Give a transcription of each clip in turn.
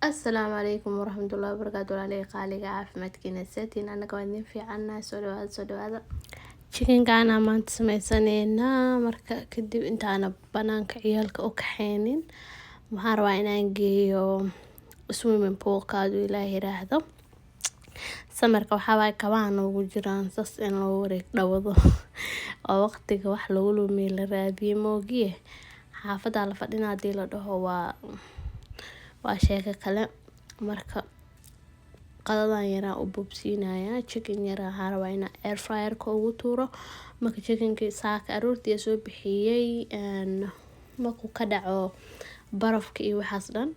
Asalaamu calaykum waraxmatullaahi wabarakaatu. Walaalihii qaaliga, caafimaadkiina seetiin? Anaga waa idin fiicannahay. Soo dhawaada, soo dhawaada. Chickenkaana maanta sameysaneynaa. Marka kadib, intaana banaanka ciyaalka u kaxeynin, waxaan rabaa inaan geeyo swimming poolka, haduu Ilaah yiraahdo. Summerka waxaa waaye kabaha noogu jiraan sas in loo wareeg dhawado oo waqtiga wax lagu lumiyo la raadiyo moogiye. Xaafada la fadhina hadii la dhaho waa sheeko kale. Marka qadadan yaraa u bobsiinaya, chicken yar waxaan rabaa inaan air fryer-ka ugu tuuro. Marka chickenki saaka aroortii soo bixiyay, markuu ka dhaco barafka iyo waxaas dhan,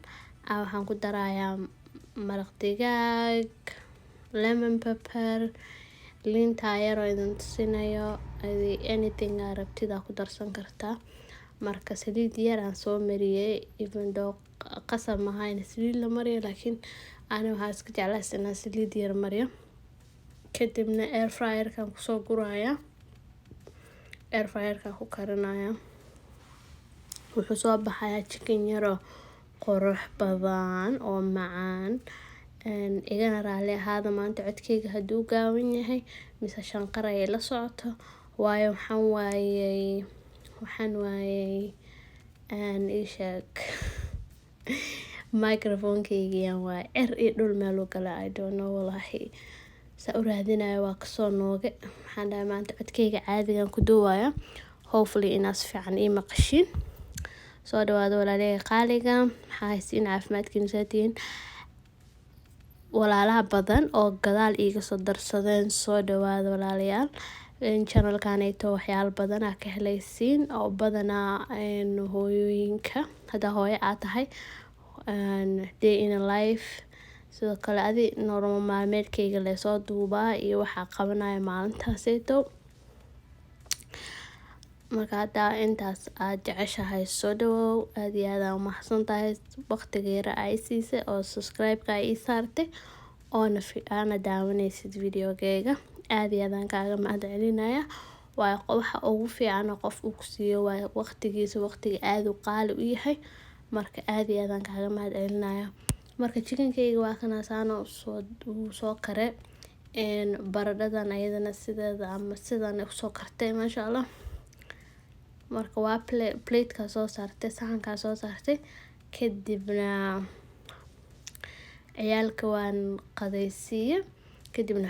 waxaan ku darayaa maraq digaag, lemon pepper, liinta yar oo idin tusinayo. Anything aa rabtid aa ku darsan kartaa. Marka saliid yar aan soo mariyay, even though qasab maaha in saliid la mariyo, laakiin ani waxaan iska jeclahay inaan saliid yar mariyo. Kadibna air fryer-kan kusoo guraya, air fryer-ka ku karinaya. Wuxuu soo baxayaa chicken yaroo qurux badan oo macaan. Igana raali ahaada maanta codkeyga haduu gaaban yahay mise shanqar ay la socoto, waayo waxaan waayay ii sheeg, microphone-keyga yaan waayay. Cer iyo dhul meel u galay, I don't know, wallahi. Saa u raadinayo waa kasoo nooge. Waxaan dhahay maanta codkeyga caadigan ku duubaya, hopefully inaad si fiican ii maqashiin. Soo dhawaada, walaalahey qaaliga. Maxaa haysiin? Caafimaadkiina saatiin? Walaalaha badan oo gadaal iiga soo darsadeen, soo dhawaada, walaalayaal. Channelkaneyto waxyaalo badan aa ka helaysiin, oo badanaa hooyooyinka, haddaa hooyo aad tahay, day in a life, sidoo kale adi nolol maalmeedkayga lasoo duubaa iyo waxaa qabanaya maalintaaseyto. Marka hadaa intaas aad jeceshahay, soo dhawow. Aad iyo aad aa umahadsan tahay waqtiga yar aa i siisay oo subscribe-ka ii saartay oona aana daawaneysid videogeyga. Aad iyo aad aan kaaga mahad celinaya. Waa waxa ugu fiican oo qof uu ku siiyo, waa waqtigiisa. Waqtiga aad u qaali u yahay. Marka aad iyo aad aan kaaga mahad celinaya. Marka chickenkeyga waa kana, saana usoo uu soo kare. Baradhadan ayadana sideeda ama sidan usoo kartay, maasha Allah. Marka waa plate-ka soo saartay, saxankaa soo saartay. Kadibna ciyaalka waan qadaysiiye. Kadibna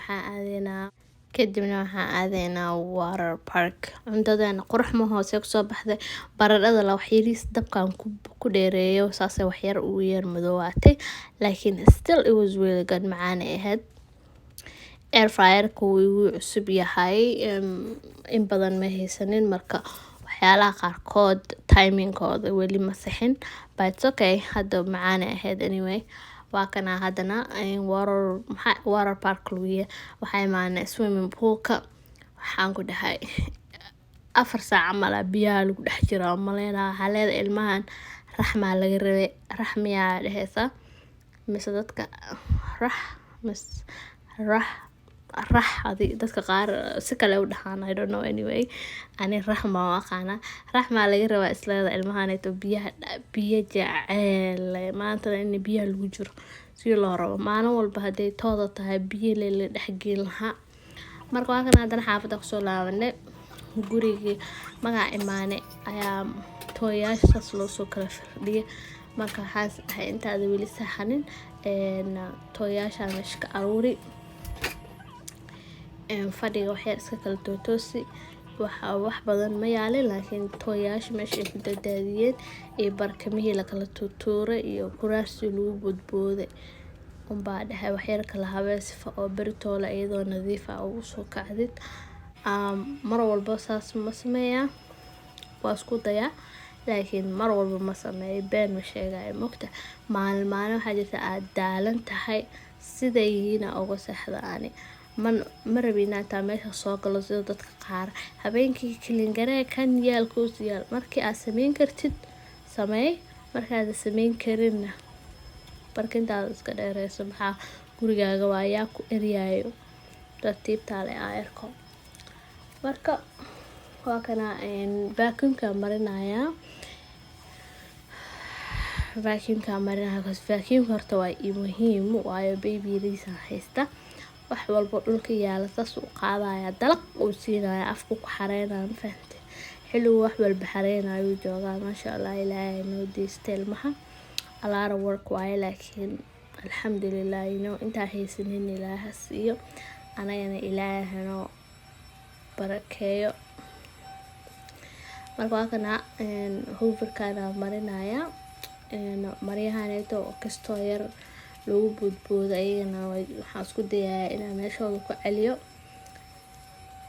waxaan aadeynaa water park. Cuntadeena qurux ma hoose kusoo baxday. Baradhada la wax yariis dabkaan ku dheereeyo, saasay wax yar ugu yar madoowaatay, laakiin still it was really good, macaan ay ahayd. Air fryer-ka wuu igu cusub yahay, in badan ma haysanin. Marka waxyaalaha qaarkood timingkooda weli ma sixin, but it's okay, hadda macaan ay ahayd. Anyway, waa kana haddana water, maxaa water park lagu yahay. Waxaa imaanay swimming poolka. Waxaan ku dhahay 4 saac camal aa biyaha lagu dhex jiro maleynaa. Waxaa leedahay ilmahan raxmaa laga rabay. Raxmiyaa dheheysa mise dadka rax mis rax rax adi dadka qaar si kale u dhahaan, I don't know. Anyway, ani raxma u aqaana. Raxmaa laga rabaa isleeda ilmahaneeto. Biyaha biyo jeceel maantana in biyaha lagu jiro si loo rabo. Maalin walba hadday tooda tahay, biyo le la dhex geyn lahaa. Marka waa kana haddana xaafadda kusoo laabanay. Gurigii magaa imaanay ayaa tooyaashaas loosoo kala firdhiyay. Marka waxaas dhahay intaada weli seexanin, tooyaasha meesha ka aruuri, fadhiga waxyar iska kala tootoosi. Waxa wax badan ma yaalin, laakiin tooyaasha meesha ay ku dadaadiyeen iyo barkamihii lakala tuutuuray iyo kuraastii lagu boodbooday unbaa dhahay waxyar kala habee, sifa oo beritoola iyadoo nadiif ah ugu soo kacdid. Mar walba saas ma sameeyaa? Waa isku dayaa, laakiin mar walba ma sameeyo, been ma sheegayo. Mogta maalin maalin waxaa jirta aad daalan tahay, siday yihiina uga seexda. Ani man ma rabi inaan intaa meesha soo galo sida dadka qaar habeenkii clean garee, kan yaal, kuus yaal. Markii aad sameyn kartid, sameey. Markaad sameyn karinna, barkintaada iska dheereyso. Maxaa gurigaaga waa yaa ku eryaayo? Tartiibtaa le aayarko. Marka waa kana vacuumka marinayaa. Vacuumka marinaya because vacuumka horta waa ii muhiim, waayo baby yariis aan haysta. Wax walbo dhulka yaala saas u qaadaya, dalaq uu siinaya, afku ku xareynaya. Ma fahantay? Xilligu wax walba xareynayo joogaa. Maasha Allah, Ilaahay noo deysta ilmaha. A lot of work waaye, laakiin alxamdulilah, intaa haysanin Ilaahay ha siiyo, anagana Ilaahay hanoo barakeeyo. Marka waa kana hooverkana marinaya. Maryahaneeto kastoo yar lagu boodboodo, ayagana waxaan isku dayayaa inaan meeshooda ku celiyo.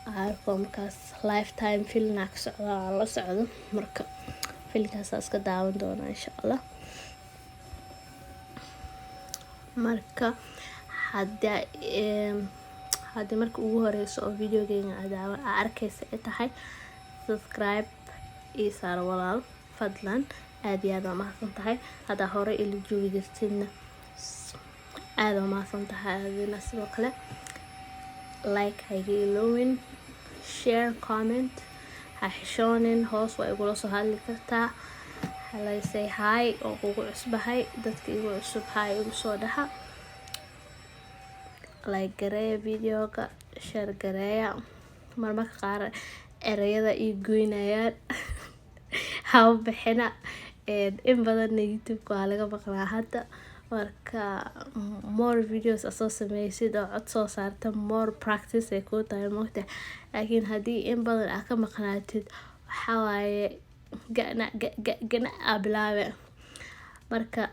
Arko markaas Lifetime filna ka socda aan la socdo. Marka filmkaas iska daawan doonaa, insha Allah. Marka haddii marka ugu horeyso oo videogeyga aa arkeysa ay tahay, subscribe ii saar, walaal, fadlan. Aad iyo aad waa mahadsan tahay. Haddaa hore ila joogi jirtidna, aad waa mahadsan tahay adina sidoo kale. Like ha iga iloowin, share, comment ha xishoonin. Hoos waa igula soo hadli kartaa. Halay say hi oo kugu cusbahay. Dadka igu cusub, hi igu soo dhaha. Like gareeya videoga, share gareeya. Marmarka qaar ereyada ii goynayaan, haba bixina. In badanna YouTube-ka waa laga maqlaa hadda. Marka more videos aad soo sameysid oo cod soo saarta, more practice ay kuu tahay, moogta. Laakiin haddii in badan aad ka maqnaatid, waxaa waaye gana gana aa bilaabe. Marka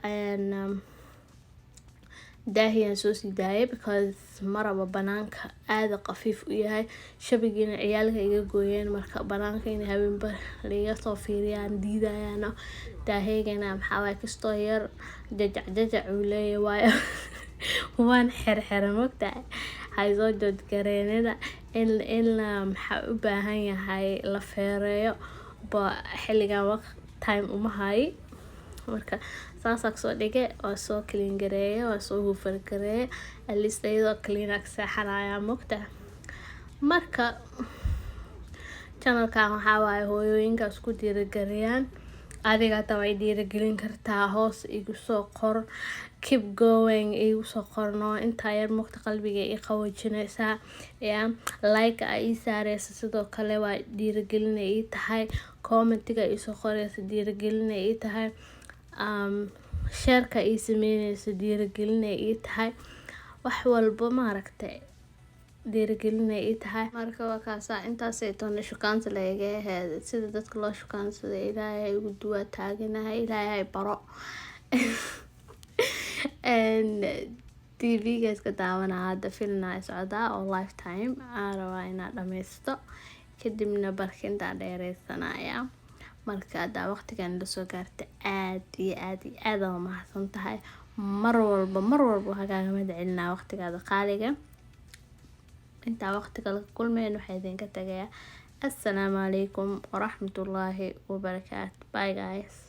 daahiyaan soo sii daayay because maraba banaanka aada qafiif u yahay. Shabigiina ciyaalka iga gooyeen. Marka banaanka in habeenba laiga soo fiiriyaan diidayaan. Daahaygana maxaa waaye, kastoo yar jajac jajac uu leeyahay, waayo waan xirxiray, mogtahay. Hay soo judge gareynina. In maxaa u baahan yahay la feereeyo ba xilligan waqt time uma hayi. Marka saasaa kasoo dhige, waa soo clean gareeye, waa soo hoover gareeye. At least iyadoo clean aa ka seexanaya, mogtahay. Marka channelkan waxaa waaye hooyooyinka isku dhiirigeliyaan. Adiga hataa way dhiirigelin kartaa. Hoos igu soo qor "keep going", igu soo qorno. Intaa yar mugta qalbiga ii qaboojinaysaa. Ya like aa ii saareysa sidoo kale waa dhiirigelina ii tahay. Commentiga iisoo qoreysa dhiirigelina ii tahay. Shareka ii sameyneysa dhiirigelina ii tahay. Wax walbo maaragtay dhiirigelina ii tahay. Marka waa kaasaa, intaasay toona shukaansi lagaga aheyd. Sida dadka loo shukaansado Ilaahay igu duwaa taaganahay, Ilaahay baro. TV-ga iska daawanaa hadda, filna socdaa oo Lifetime aan rabaa inaa dhameysto, kadibna barkintaa dheereysanaya. Marka haddaa waqtigan lasoo gaarta, aad iyo aad iyo aad aa mahadsan tahay. Mar walba, mar walba waxaa kaaga mahad celinaa waqtigaada qaaliga. Intaa waqti kale ka kulmeen, waxaa idinka tagayaa assalaamu calaykum waraxmatullaahi wabarakaatu. Bye guys.